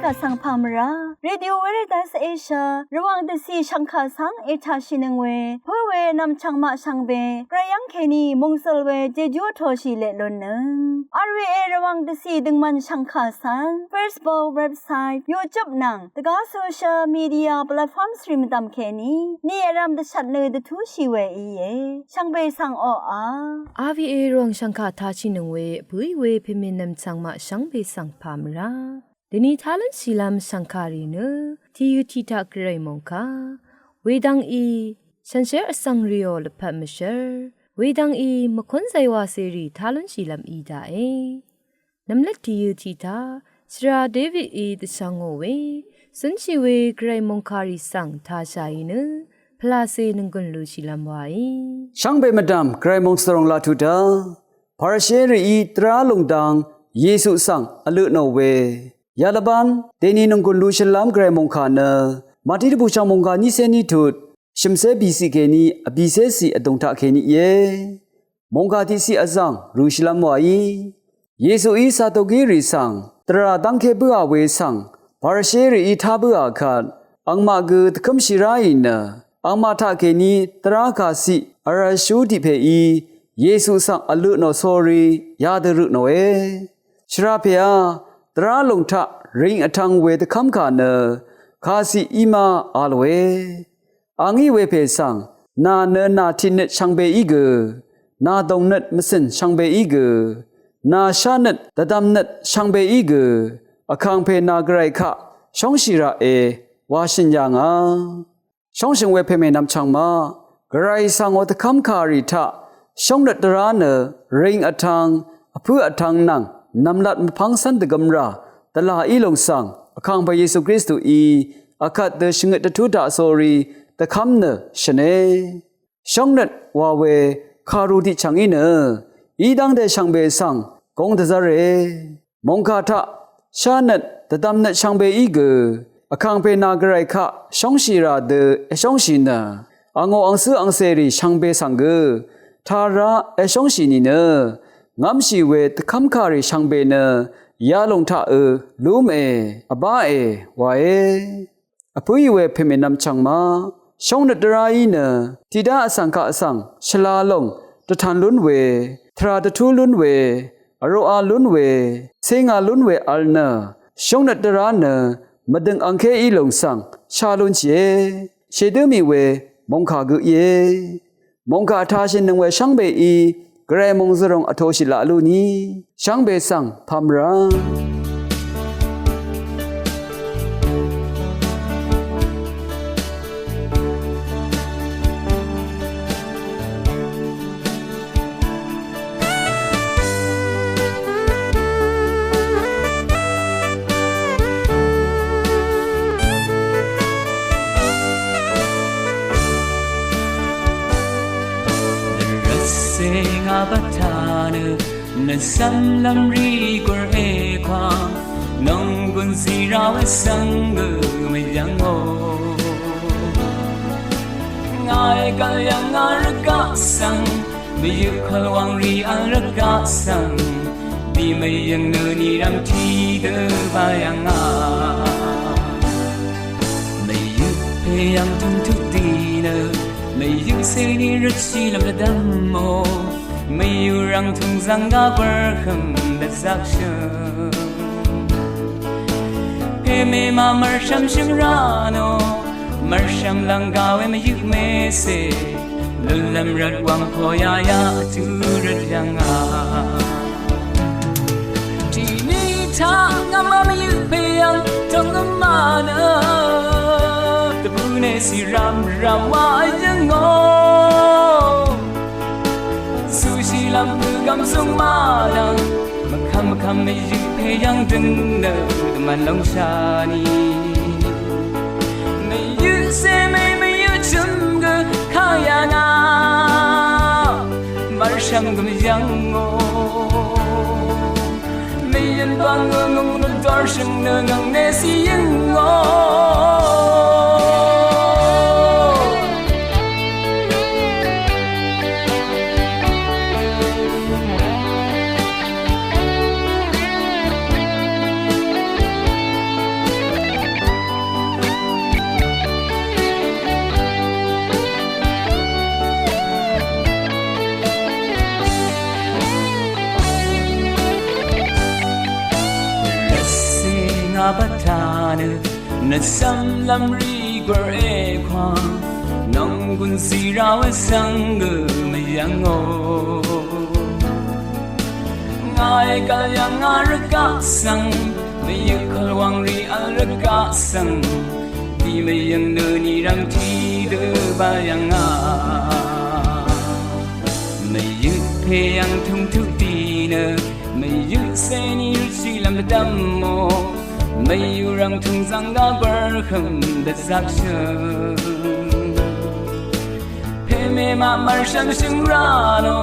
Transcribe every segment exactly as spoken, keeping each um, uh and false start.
Vsvng pà mvrá Radio Veritas Asia Rvwàng dvcì shv̀ngkà svng ètàshìnøng we pǿ we nv̀mchv̀ng maq shvngbe gvray yv́ng kèní mòngsøl we jejú vtoshì leq lunnøng. R V A Rvwàng dvcì døngmvn shv̀ngkà svng Facebook, website, YouTube nvng dvgá social media platforms rì mvdv̀m kèní ni vrv̄m dvshvt nø dvtúshì we íe. Shvngbe svng oqà R V A Rvwàng shv̀ngkà tashìnøng we vpǿì we pèmè nv̀mchv̀ng maq shvngbe svng pà mvrá dvni tá lúnshìlv́m shv̀ngkàrì nø tìyø tiq taq gvray mòngkà wedvng í shànshér vsvng rìò lvpat mvshv́r wedvng í mvkún zaywà cèrì tá lúnshìlv́m í daqe. Nv̀mlvt tìyø tiq taq shvra Davidí dvshvngò we cúnshì we gvray mòngkàrì svng tāshàì nø pvlacè nònggùn lushìlv́m waí. Shvngbe mvdv̀m gvray mòngsvròng laq tuq daq Parisherìí dvrá lùng dang Yesu svng vlø tnò we yalvbán dèni nònggùn lu shøllv́m gvray mòngkà nø Màtí dvbùshv̀ng mòngkà nícé ní tut shø̀mcé bìciq kèní vbìcéciq vdùng taqkèní íe. Mòngkà tiqciq vzv̀ng rø̀shìlv́m wàí. Yesuí Sadukirì svng dvrà dv́ngké bǿà we svng Parisherìí tá bǿà kvt angmaq gø dvkǿmshì ráì nø angmaq taqkèní dvrá kàciq vrv̀lshú tiq pèí Yesu svng vlø tnò sórí yadø rø tnòe. Shvra pèá dvrá lùng taq rìng vtv̄ng we dvkv́mkà nø kàciq í má a lòe. A ngí we pè svng nà nø nà tiqnøt shvngbeí gø, nà dòngnøt mvcø̀n shvngbeí gø, nà shánøt dvdvmnøt shvngbeí gø, vkàngpè nà gvray kaq shóngshì raqe wa shø̀n yà ngà. Shóngshø̀ng we pèmè nvmchv̀ng maq gvray svng o dvkv́mkàrì taq shóngnøt dvrá nø rìng vtv̄ng vpǿ vtv̄ng nvng nv̀mlat mvpv́ng cv́n dvgø̄m rà dvlà í lùng svng vkàngpè Yesu Kristuí akvt dø shvngøt dvtú taq sórí dvkv́m nø shø̀ne. Shóngnøt wa we kàru tiqchv̀ng í nø í dv́ngte shvngbe svng gong dvzv́re. Mòngkà taq shánøt dvdvmnøt shvngbeí gø vkàngpè nà gvray kaq shóngshì rà dø èshóngshì nø angò angcǿ angcèrì shvngbe svng gø tvrá èshóngshì nìnø ngv́mshì we dvkv́mkàrì shvngbe nø yalùng taqø lúmè vbáe wae. Vpǿì we pèmè nvmchv̀ng maq shóngnøt dvráí nø tiqdá vsvng kaq svng shvla lòng dvtan lún we, tvrà dvtú lún we, vroqa lún we, cengà lún we vl nø shóngnøt dvrá nø mvdøng angké í lùng svng shá lúnshìe. Shèdǿ mì we mòngkà gø íe. Mòngkà tashìnøng we shvngbeí gvray mòngzvròng vtoshì laq lú ni shvngbe svng pà mvrá. Rvcè ngà bvtà nø nvcv́mlv́m rì gùr èkwà nònggùn zì rà we svng gø mvyv̀ngò. Ngàí gv̀l yv̀ng ngà rvgaq svng mvyøq kvlwàng rì vl rvgaq svng dì mvyø̀ng nø nìrv̀m tiqdø bá yv̀ngà. Mvyøq pè yv̀ng tø̀m tuq dì nø mvyøq cèní røtshìlv́m dvdv́mò. Mvyøq rv̀ng tùng zv̀ng gá bv̀rhø̀m dvzvkshø̀m. Pè mèmà mv̀rshv̀m shø̀m rá nò mv̀rshv̀m lv̀ng gà we mvyøq mècè lùllv̀m rvt wv̀ng pò yayaq vtú rvt yv̀ngà. Tiqní taq ngv̀má mvyøq pè yv̀ng tòngvm má nø dvbù nècì rv̀mrv̀m wa yv̀ngò. Zuqshìlv́m pø̀gv̀m zúng má dv̀ng mvkvm mvkvm mvyøq pè yv̀ng døng nø dvmv̀n lóngshà ni. Mvyøq cè mèí mvyøq chø̀m gø kà yà ngà mv̀rshv̀m gø mvyv̀ngò. Mvyøn bv̀ng nø ngø̀ng nø dv̀rshø̀ng nø ngv̀ng nècì yø̀ngò. Taq nø nøt cv́mlv́m rì gwvr èkwà nònggùn zìra we svng gø mvyv́ngò. Ngàí gv̀l yv̀ng ngà rvgaq svng mvyøq kvlwàng rì vl rvgaq svng dì mvyø̀ng nø nì rv̀ng tiq dø bá yv̀ng ngà. Mvyøq pè yv̀ng tungtuq dì nø mvyøq cèní rvshìlv́m dvdv́mò. Mvyøq rv̀ng tungzv̀ng dá bv̀rhø̀m dvzvkshø̀ng. Pèmèmaq mv̀rshv̀m shø̀ng rá nò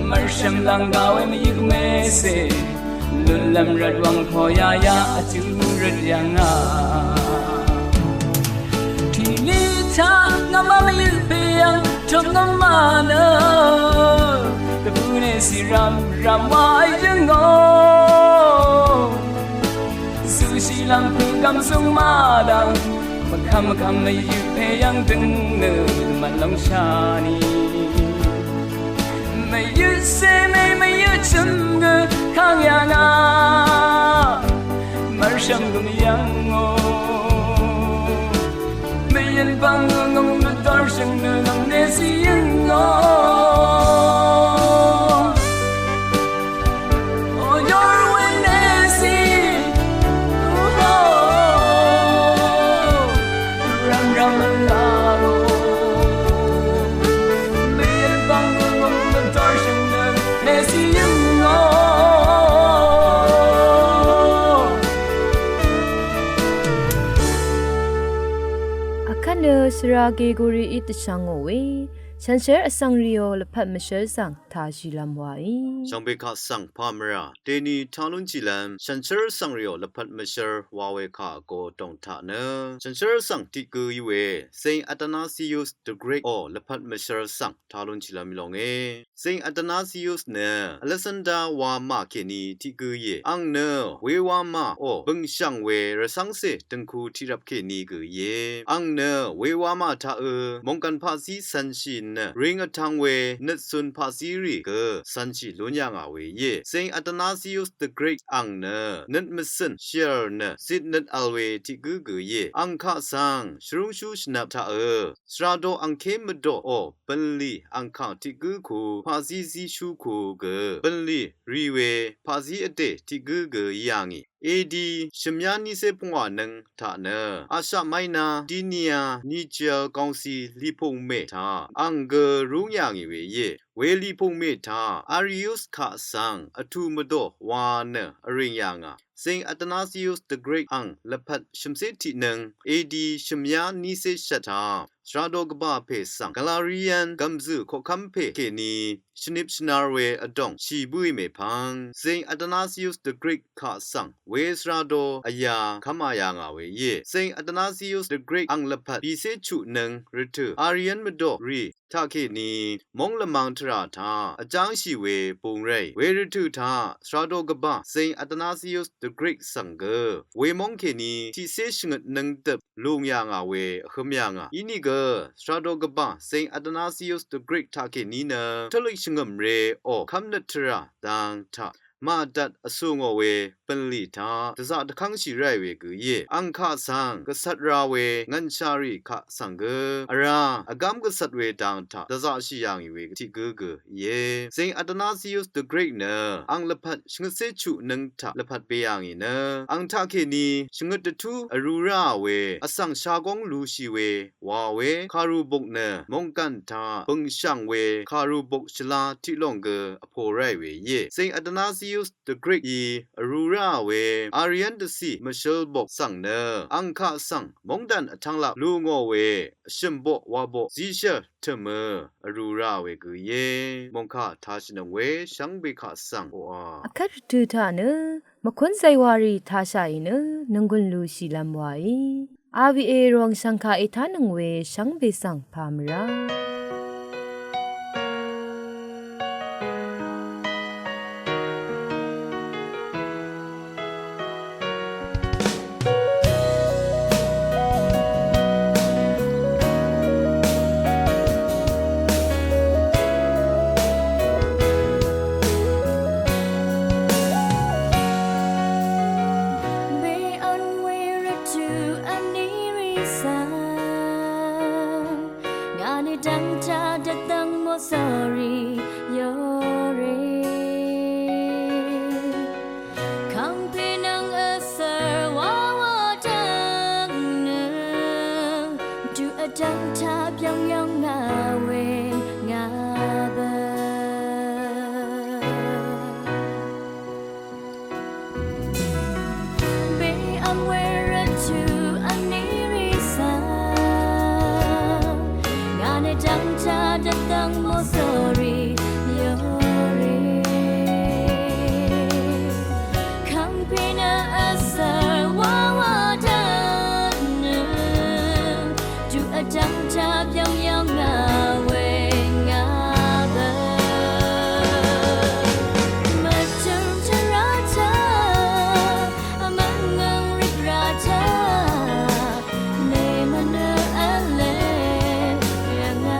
mv̀rshv̀m lv̀ng gà we mvyøq mèsè lùnlv̀m rvt wv̀ng pò yaya vtú rvt yv̀ng ngà. Tiqní taq ngvmá mvyøq pè yv̀ng tø̀m ngvmá nø dvbù nèsì rv̀m rv̀m wáí jø̀ngò. Zøshìlv́m pø̀gv̀m zøng màdv̀ng mvkvm mvkvm mvyøq pè yv̀ng dø̀ng nø mvlv́ng shàní. Mvyøq cè mè mvyøq chø̀m gø kang yà ngà. Mv̀rshv̀m gø mvyv́ngò. Mvyøn bv̀ng gø ngø̀ng mvdv̀rshø̀ng nø ngv̀ng nèsì yø̀ngò. Akvt nø svra Gegorií dvshvngò we shànshér vsvng rìò lvpat mvshv́r svng tashìlv́m waí. Shvngbe kaq svng pà mvrà dèni taq lúnshìlv́m shànshér vsvng rìò lvpat mvshv́r wa we kà go dòng taq nø shànshér vsvng tiq gø í we Saint Athanasius the Great ò lvpat mvshv́r svng taq lúnshìlv́m í longe. Saint Athanasius nø Alexander wamà kèní tiq gø íe. Àng nø we wamà ò bø̀ngshv̀ng we rvcv́ngcè dø̀ngku tiqrvp kèní gø íe. Àng nø we wamà taq ø mòngkàn paqzí cv̄nshì nø ring vtv̄ng we nøtcun paqzí rì gø cv̄nshì lún yà ngà we íe. Saint Athanasius the Great àng nø nøt mvcø̀n shìv̀r nø zit nøt vl we tiq gǿ gø íe. Àng kaq svng shvrúngshú shvnvp taq ø svra do angké mvdoq ò bø̀nlì angkàng tiq gǿ ku paqzí zíshú ku gø bø̀nlì rì we paqzí vdè tiq gǿ gø í yà ngì. A D shø̀myá nícé pungwà nøng taq nø Asia Minor, Bithynia, Niger kongsi lìpùngmè taq àng gø rúng yà ngì we íe. We lìpùngmè taq Arius kaq svng vtù mvdò wa nø vrìng yà ngà. Saint Athanasius the Great àng lvpat shø̀mcé tiq nøng A D shø̀myá nícé shvt taq svra do gvbà pè svng Galarian gv̀mzø̀ koqkv́m pè kèní shvnip shvnar we vdòng shì bǿì mèpvng Saint Athanasius the Great kaq svng we svra do vyā kv́mā yà ngà we íe. Saint Athanasius the Great àng lvpat bìcé chuq nøng rvtø̀ Arian mvdò rì taqkèní móng lvmang tvrà taq vjángshì we bung ráì we rvtø̀ taq svra do gvbà Saint Athanasius the Great svng gø we móng kèní tiqcé shvngøt nøngdøp lùng yà ngà we vhø̄m yà ngà. Inìgø svra do gvbà Saint Athanasius the Great taqkèní nø Katolik shvngø̀mré ò kv́mnøt tvrà dang taq màdvt vsù ngò we bø̀nlì taq dvzaq dvkv́ngshì ráì we gø íe. Àng kaq svng gvcvt ra we ngv̀nshà rì kaq svng gø vrá vgám gvcvt we dang taq dvzaqshì yà ngì we tiq gǿ gø íe. Saint Athanasius the Great nø àng lvpat shvngøtcé chuq nøng taq lvpat be yà ngì nø àng taqkèní shvngøt dvtú vrū ráà we vsvng shagóng lūshì we wa we kàrùbuk nø mòngkàn taq bø̀ngshv̀ng we kàrùbuk shvlá tiq lòng gø vpo ráì we íe. Saint Athanasius the Great í vrū ráà we Arian dvcì mvshøl bok svng nø àng kaq svng móngdàn vtv́nglap lù ngò we vshø̀m boq wa boq zíshv̀l tø̀mø vrū ráà we gø íe. Mòngkà tashìnøng we shvngbe kaq svng oqà. Akvt rvtø̀ taq nø mvkún zaywàrì tashàì nø nònggùn lùshìlv́m waí. R V A Rvwàng shv̀ngkà ètánøng we shvngbe svng pà mvrá. Tuq vní rì svng ngà nø dv́ngtaq dvdv́ng mòsòrì yòrì. Kàngpè nvng vsvr wawa dv́ng nø tuq vdv́ngtaq byv́ng yv́ng ngà we ngà bø. Bè vm we rvt tuq vní rì svng ngà nø dv́ngtaq dvdv́ng mòsòrì yòrì. Kàngpè nø vsvr wawa dv́ng nø tuq vdv́ngtaq byv́ng yv́ng ngà we ngà bø. Mvtø̀m tvrà taq, mvngv̀ng rìgrà taq, nè mvnø v̄le yv̀ngà.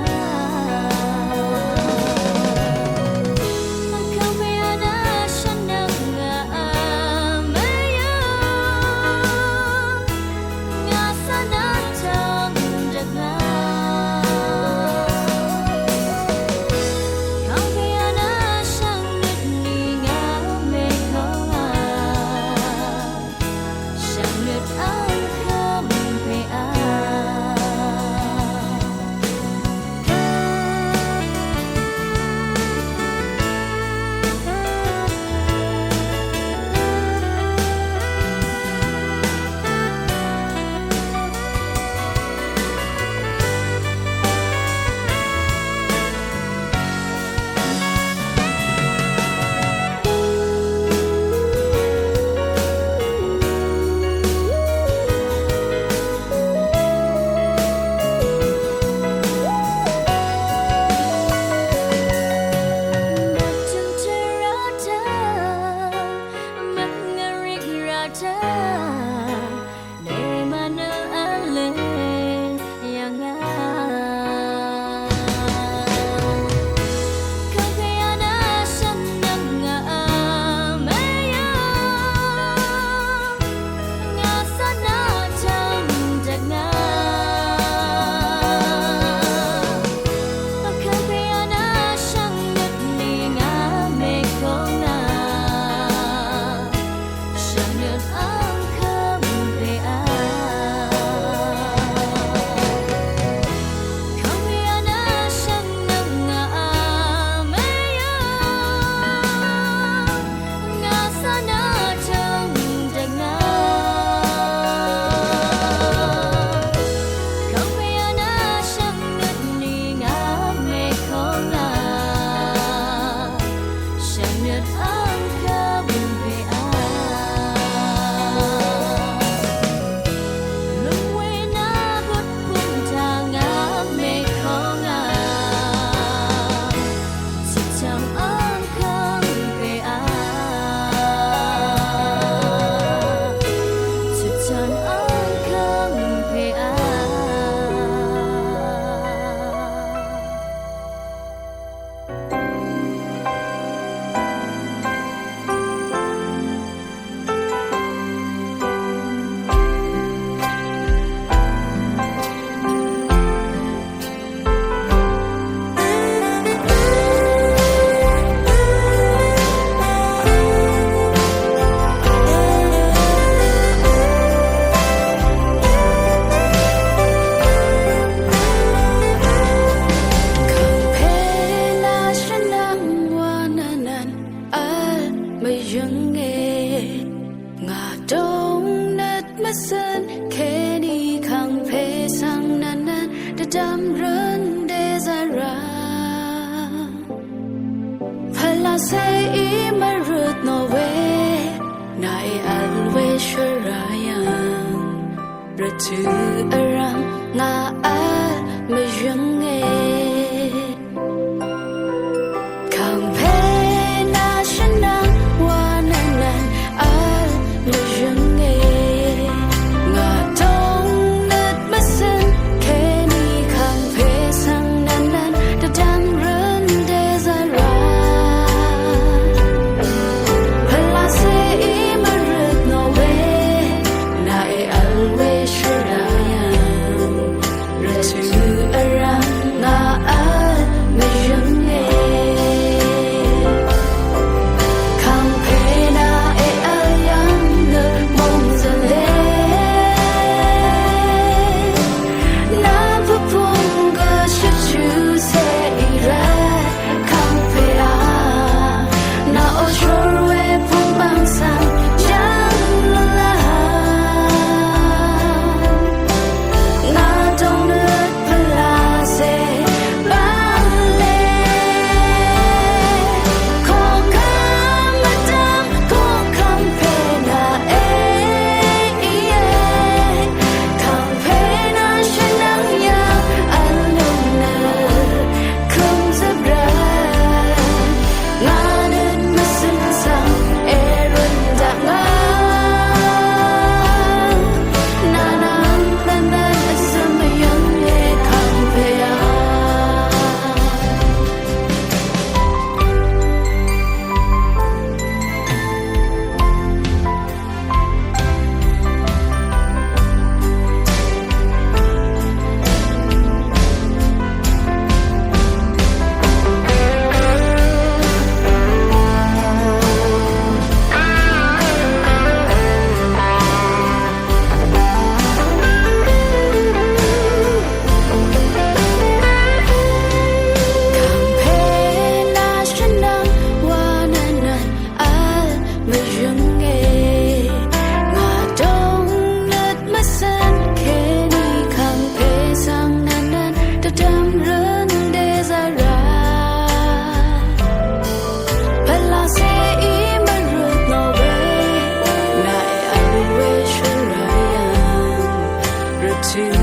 Vkv́m pè vnà shvnvng ngà vmvyv̀ng. Ngà svng nø tvng dvgà. Kàngpè vnà shvngnøt ni ngà mèkòngà. Shvngnøt vng kv́m pè a. Ngà svng nø tvng dvgà. Vkv́m pè vnà shvngnøt ni ngà mèkòngà. Shvngnøt vng kv́m pè a. Kv́m pè vnà shvngnøt ngà mèyv̀ng. Ngà svng nø tvng dvgà. Kv́m pè vnà shvngnøt ni ngà mèkòngà. Shvngnøt vng kv́m pè a. Lúng we nà bøt pun taq ngà mèkòngà. Chø̀chv̀ng vng kv́m pè a. Chø̀chv̀ng vng kv́m pè a. Kàngpè nà shvnvng wa nvnvn vl mvyǿnge. Ngà dòng nøt mvsøn kèní kàngpè svng nvnvn dvdvm røn dèzvra. Pvlacèí mvrøt nò we, nàí vl we shvrayv̀ng. Rvtø̀ vrv̀m ngà vl mvyǿnge. Kàngpè nà shvnvng wa nvnvn vl mvyǿnge. Ngà dòng nøt mvsøn kèní kàngpè svng nvnvn dvdvm røn dèzvra. Pvlacèí mvrøt nò we, nàí vl we to